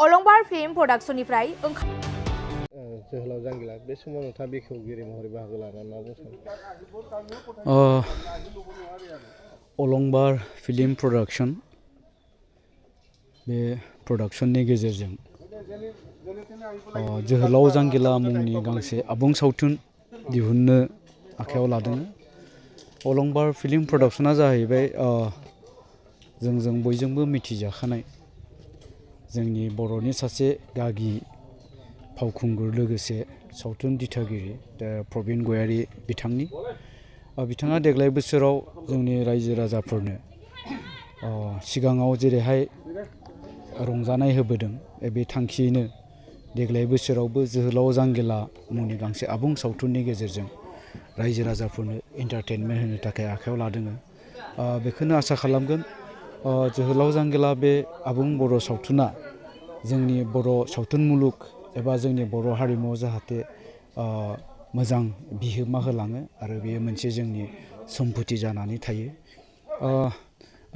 अलंबार फिल्म प्रडाक्शननिफ्राय जोहोलाव जांगिला बे समाव नोंथाङा बेखेवगिरि महरै बाहागो लानानै मा बुंनो सानो? अलंबार फिल्म प्रडाक्शन बे प्रडाक्शननि गेजेरजों जोहोलाव जांगिला मुंनि गांसे आबुं सावथुन दिहुननो आखायाव लादों। अलंबार फिल्म प्रडाक्शना जाहैबाय जों बयजोंबो मिथिजाखानाय जोंनि बर'नि सासे गागि फावखुंगुर लोगोसे सावथुन दिथागिरि प्रबिन गयारी बिथांनि बिथाङा देग्लाय बोसोराव जोंनि रायजो राजाफोरनो सिगाङाव जेरैहाय रंजानाय होबोदों बे थांखियैनो देग्लाय बोसोरावबो जोहोलाव जांगिला मुंनि गांसे आबुं सावथुननि गेजेरजों रायजो राजाफोरनो एन्टारटेनमेन्ट होनो थाखाय आखायाव लादों। बेखौनो आसा खालामगोन जोहोलाव जांगिला बे आबुं बर' सावथुना जोंनि बर' सावथुन मुलुग एबा जोंनि बर' हारिमुआव जाहाथे मोजां बिहोमा होलाङो आरो बेयो मोनसे जोंनि सम्पति जानानै थायो।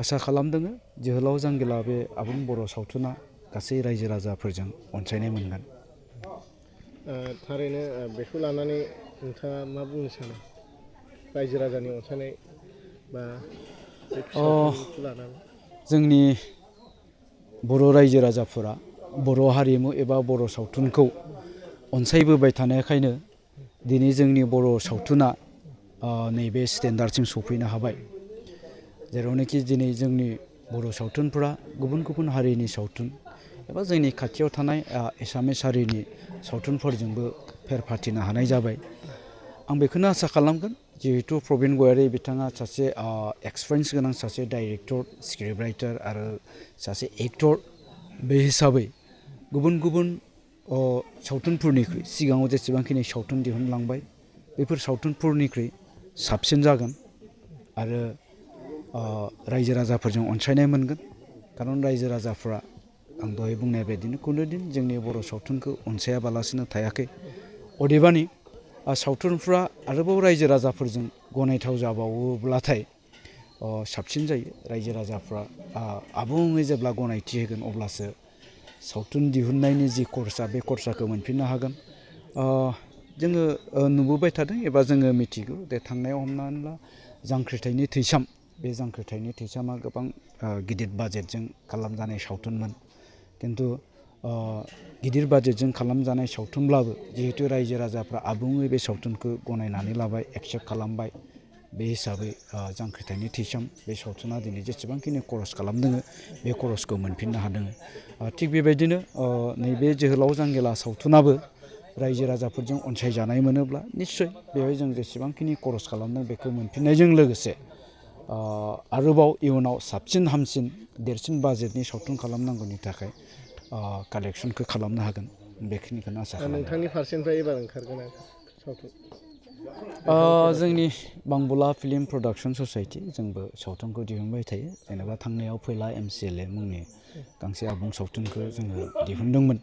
आसा खालामदों जोहोलाव जांगिला बे आबुं बर' सावथुना गासै रायजो राजाफोरजों अनसायनाय मोनगोन। थारैनो बेखौ लानानै नोंथाङा मा बुंनो सानो? रायजो राजानि अनसायनाय बा सावथुनखौ लानानै जोंनि बर' रायजो राजाफोरा बर' हारिमु एबा बर' सावथुनखौ अनसायबोबाय थानायखायनो दिनै जोंनि बर' सावथुना नैबे स्टेन्डार्डसिम सफैनो हाबाय, जेरावनाखि दिनै जोंनि बर' सावथुनफोरा गुबुन गुबुन हारिनि सावथुन एबा जोंनि खाथियाव थानाय एसामिस हारिनि सावथुनफोरजोंबो फेर फाथिनो हानाय जाबाय। आं बेखौनो आसा खालामगोन जिहेतु प्रबिन गयारी बिथाङा सासे एक्सपिरियेन्स गोनां सासे डाइरेक्टर, स्क्रिप्ट राइटार आरो सासे एक्टर, बे हिसाबै गुबुन गुबुन सावथुनफोरनिख्रुइ सिगाङाव जेसेबांखिनि सावथुन दिहुनलांबाय बेफोर सावथुनफोरनिख्रुइ साबसिन जागोन आरो रायजो राजाफोरजों अनसायनाय मोनगोन। खारन रायजो राजाफ्रा आं दहाय बुंनाय बायदिनो खुनुदिन जोंनि बर' सावथुनखौ अनसायाबालासिनो थायाखै। अदेबानि सावथुनफ्रा आरोबाव रायजो राजाफोरजों गनायथाव जाबावोब्लाथाय साबसिन जायो। रायजो राजाफ्रा आबुङै जेब्ला गनायथि होगोन अब्लासो सावथुन दिहुननायनि जि खरसा बे खरसाखौ मोनफिननो हागोन। जोङो नुबोबाय थादों एबा जोङो मिथिगौ दे थांनायाव हमनानै ला जांख्रिथायनि थैसाम, बे जांख्रिथायनि थैसामा गोबां गिदिर बाजेटजों खालामजानाय सावथुनमोन। खिन्थु गिदिर बाजेटजों खालामजानाय सावथुनब्लाबो जिहेतु रायजो राजाफ्रा आबुङै बे सावथुनखौ गनायनानै लाबाय, एक्सेप्ट खालामबाय, बे हिसाबै जांख्रिथायनि थैसाम बे सावथुना दिनै जेसेबांखिनि खरस खालामदों बे खरसखौ मोनफिननो हादों। थिग बेबायदिनो नैबे जोहोलाव जांगिला सावथुनाबो रायजो राजाफोरजों अनसायजानाय मोनोब्ला निस्सय बेवहाय जों जेसेबांखिनि खरस खालामदों बेखौ मोनफिननायजों लोगोसे आरोबाव इयुनाव साबसिन हामसिन देरसिन बाजेटनि सावथुन खालामनांगौनि थाखाय कालेक्सनखौ खालामनो हागोन, बेखिनिखौनो आसा खालामो। नोंथांनि फारसेनिफ्राय एबार ओंखारगोन सावथुन? जोंनि बांबुला फिल्म प्रडाक्शन ससाइटि जोंबो सावथुनखौ दिहुनबाय थायो। जेनेबा थांनायाव फैला MCLA मुंनि गांसे आबुं सावथुनखौ जोङो दिहुनदोंमोन।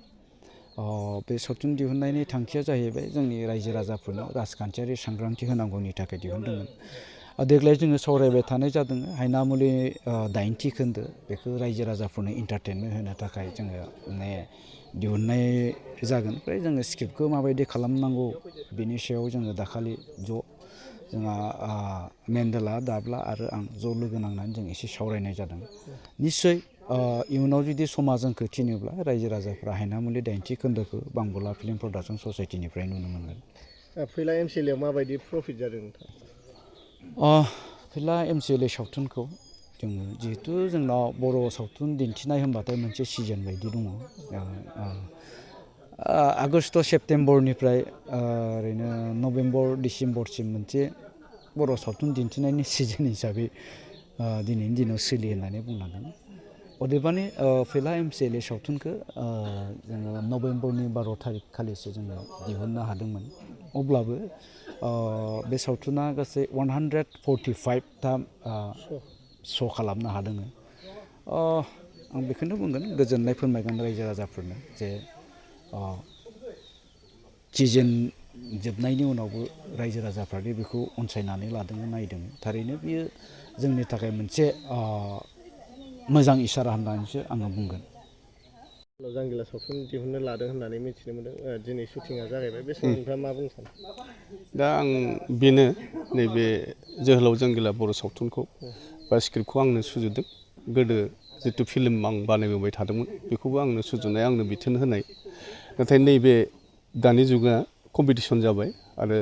बे सावथुन दिहुननायनि थांखिया जाहैबाय जोंनि रायजो राजाफोरनो राजखान्थियारि सांग्रांथि होनांगौनि थाखाय दिहुनदोंमोन। देग्लाय जोङो सावरायबाय थानाय जादों हायनामुलि 8थि खोन्दो, बेखौ रायजो राजाफोरनो एन्टारटेनमेन्ट होनो थाखाय जोङो माने दिहुननाय जागोन। ओमफ्राय जोङो स्क्रिप्टखौ माबायदि खालामनांगौ बेनि सायाव जोङो दाखालि जोंहा मेन्देला, दाब्ला आरो आं ज' लोगो नांनानै जों एसे सावरायनाय जादों। निस्सय इयुनाव जुदि समा जोंखौ थिनोब्ला रायजो राजाफ्रा हायनामुलि 8थि खोन्दोखौ बांबुला फिल्म प्रडाक्शन ससाइटिनिफ्राय नुनो मोनगोन। फैला MCLA माबायदि प्रफिट जादों नोंथां? फैला MCLA सावथुनखौ जोङो जिहेथु जोंनाव बर' सावथुन दिन्थिनाय होनबाथाय मोनसे सिजन बायदि दङ। आगष्ट' सेप्तेम्बरनिफ्राय ओरैनो नभेम्बर डिसेम्बरसिम मोनसे बर' सावथुन दिन्थिनायनि सिजन हिसाबै दिनैनि दिनाव सोलियो होननानै बुंनांगोन। अदेबानि फैला MCLA सावथुनखौ जोङो नभेम्बरनि 12 थारिख खालिसो जोङो दिहुननो हादोंमोन। अब्लाबो बे सावथुना गासै 145टा श' खालामनो हादों। आं बेखौनो बुंगोन, गोजोननाय फोरमायगोन रायजो राजाफोरनो जे सिजन जोबनायनि उनावबो रायजो राजाफ्रादि बेखौ अनसायनानै लादों, नायदों। थारैनो बियो जोंनि थाखाय मोनसे मोजां इसारा होननानैसो आङो बुंगोन। जांगिला सावथुन दिहुननो लादों होननानै मिथिनो मोनदों दिनै शुटिंआ जागायबाय बे समाव नोंथाङा मा बुंनो सानो? दा आं बेनो नैबे जोहोलाव जांगिला बर' सावथुनखौ बा स्क्रिप्टखौ आंनो सुजुदों। गोदो जितु फिल्म आं बानायबोबाय थादोंमोन बेखौबो आंनो सुजुनाय आंनो बिथोन होनाय। नाथाय नैबे दानि जुगा कम्पिटिसन जाबाय आरो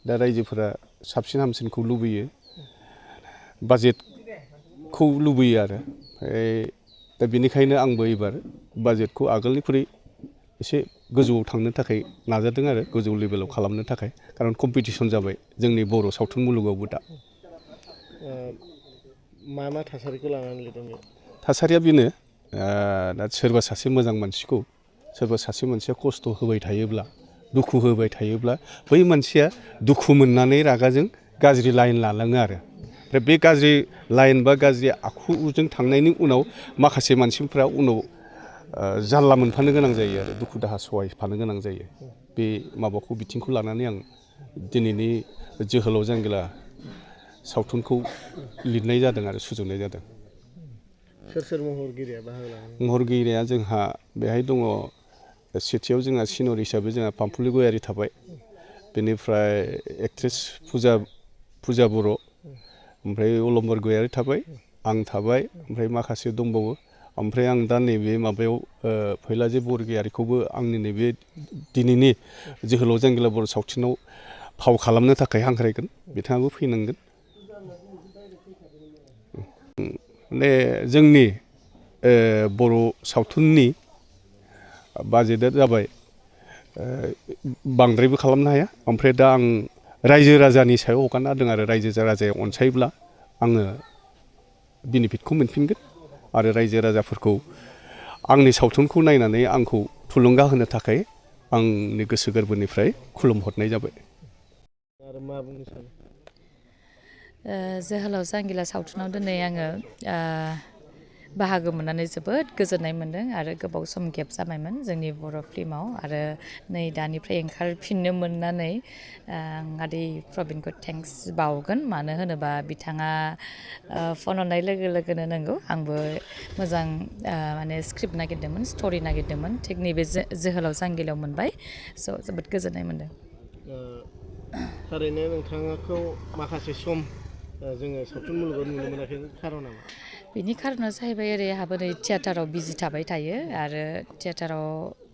दा रायजोफोरा साबसिन हामसिनखौ लुबैयो, बाजेटखौ लुबैयो आरो दा बेनिखायनो आंबो एबार बाजेटखौ आगोलनिख्रुइ एसे गोजौआव थांनो थाखाय नाजादों आरो गोजौ लेभेलाव खालामनो थाखाय, खारन कम्पिटिसन जाबाय जोंनि बर' सावथुन मुलुगावबो दा। मा मा थासारिखौ लानानै लिरदों बे? थासारिया बेनो दा सोरबा सासे मोजां मानसिखौ सोरबा सासे मानसिया खस्थ' होबाय थायोब्ला, दुखु होबाय थायोब्ला बै मानसिया दुखु मोननानै रागाजों गाज्रि लाइन लालाङो आरो। ओमफ्राय बे गाज्रि लाइन बा गाज्रि आखुजों थांनायनि उनाव माखासे मानसिफ्रा उनाव जारला मोनफानो गोनां जायो आरो दुखु दाहा सहायफानो गोनां जायो। बे माबाखौ बिथिंखौ लानानै आं दिनैनि जोहोलाव जांगिला सावथुनखौ लिरनाय जादों आरो सुजुनाय जादों। सोर सोर महरगिरिया बाहागो लादों? महरगिरिया जोंहा बेहाय दङ, सेथियाव जोंहा सिनियर हिसाबै जोंहा पामफुलि गयारि थाबाय, बेनिफ्राय एक्ट्रेस फुजा बर', ओमफ्राय अलंबार गयारि थाबाय, आं थाबाय, ओमफ्राय माखासे दंबावो। ओमफ्राय आं दा नैबे माबायाव फैलाजि बरगयारिखौबो आंनि नैबे दिनैनि जोहोलाव जांगिला बर' सावथुनाव फाव खालामनो थाखाय हांख्रायगोन, बिथाङाबो फैनांगोन। माने जोंनि बर' सावथुननि बाजेटआ जाबाय बांद्रायबो खालामनो हाया, ओमफ्राय दा आं रायजो राजानि सायाव हगारना होदों आरो रायजो राजाया अनसायोब्ला आङो बेनिफिटखौ मोनफिनगोन आरो रायजो राजाफोरखौ आंनि सावथुनखौ नायनानै आंखौ थुलुंगा होनो थाखाय आंनि गोसो गोरबोनिफ्राय खुलुमहरनाय जाबाय। आरो मा बुंनो सानो? जोहोलाव जांगिला सावथुनाव दिनै आङो बाहागो मोननानै जोबोद गोजोननाय मोन्दों आरो गोबाव सम गेप जाबायमोन जोंनि बर' फिल्माव, आरो नै दानिफ्राय ओंखारफिननो मोननानै आं आदै प्रबिनखौ थेंक्स बावगोन। मानो होनोबा बिथाङा फन हरनाय लोगो लोगोनो नंगौ आंबो मोजां माने स्क्रिप्ट नागिरदोंमोन, स्ट'रि नागिरदोंमोन, थिग नैबे जोहोलाव जांगिलायाव मोनबाय। स' जोबोद गोजोननाय मोन्दों। थारैनो नोंथाङाखौ माखासे सम जोङो सावथुन मुलुगाव नुनो मोनाखै, खार'ना मा? बिनि खारना जाहैबाय ओरै आंहाबो नै थियेटाराव बिजि थाबाय थायो, आरो थियेटाराव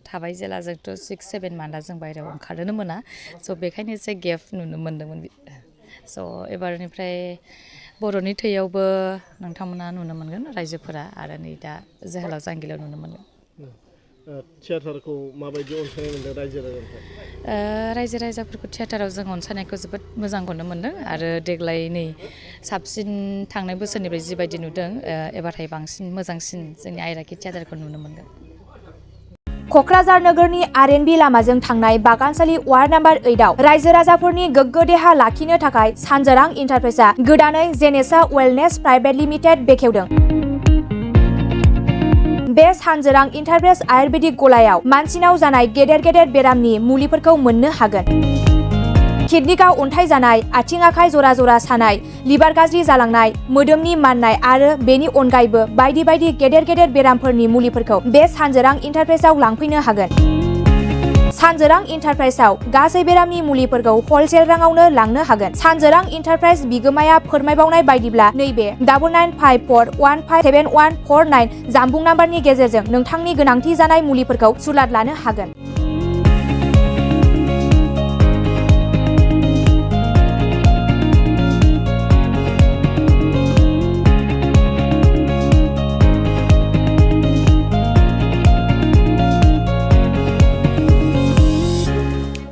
थाबाय जेला जोंथ' 6-7 मान्थआ जों बायहेरायाव ओंखारनोनो मोना, स' बेखायनो एसे गेप नुनो मोन्दोंमोन। स' एबारनिफ्राय बर'नि थैयावबो नोंथांमोना नुनो मोनगोन रायजोफोरा, आरो नै दा जोहोलाव जांगिलायाव नुनो मोनगोन। थियेटारखौ माबायदि अनसायनाय मोन्दों रायजो राजानिफ्राय? रायजो राजाफोरखौ थियेटाराव जों अनसायनायखौ जोबोद मोजांखौनो मोन्दों, आरो देग्लाय नै साबसिन थांनाय बोसोरनिफ्राय जिबायदि नुदों एबारहाय बांसिन मोजांसिन जोंनि आइराखि थियेटारखौ नुनो मोनगोन। क'क्राझार नोगोरनि आर.एन.बि लामाजों थांनाय बागानसालि वार्ड नाम्बार 8आव रायजो राजाफोरनि गोग्गो देहा लाखिनो थाखाय सानजोरां इन्टारप्राइजआ गोदानै जेनेसा वेलनेस प्राइभेट लिमिटेड बेखेवदों। बे सानजोरां इन्टारप्राइज आयुर्वेदिक गलायाव मानसिनाव जानाय गेदेर गेदेर बेरामनि मुलिफोरखौ मोननो हागोन। किडनिकआव अन्थाइ जानाय, आथिं आखाइ जरा जरा सानाय, लिभार गाज्रि जालांनाय, मोदोमनि माननाय आरो बेनि अनगायैबो बायदि बायदि गेदेर गेदेर बेरामफोरनि मुलिफोरखौ बे सानजोरां इन्टारप्राइजआव लांफैनो हागोन। सानजोरां इन्टारप्राइजआव गासै बेरामनि मुलिफोरखौ हलसेल राङावनो लांनो हागोन। सानजोरां इन्टारप्राइज बिगोमाया फोरमायबावनाय बायदिब्ला नैबे 9954157149 जानबुं नाम्बारनि गेजेरजों नोंथांनि गोनांथि जानाय मुलिफोरखौ सुलाद लानो हागोन।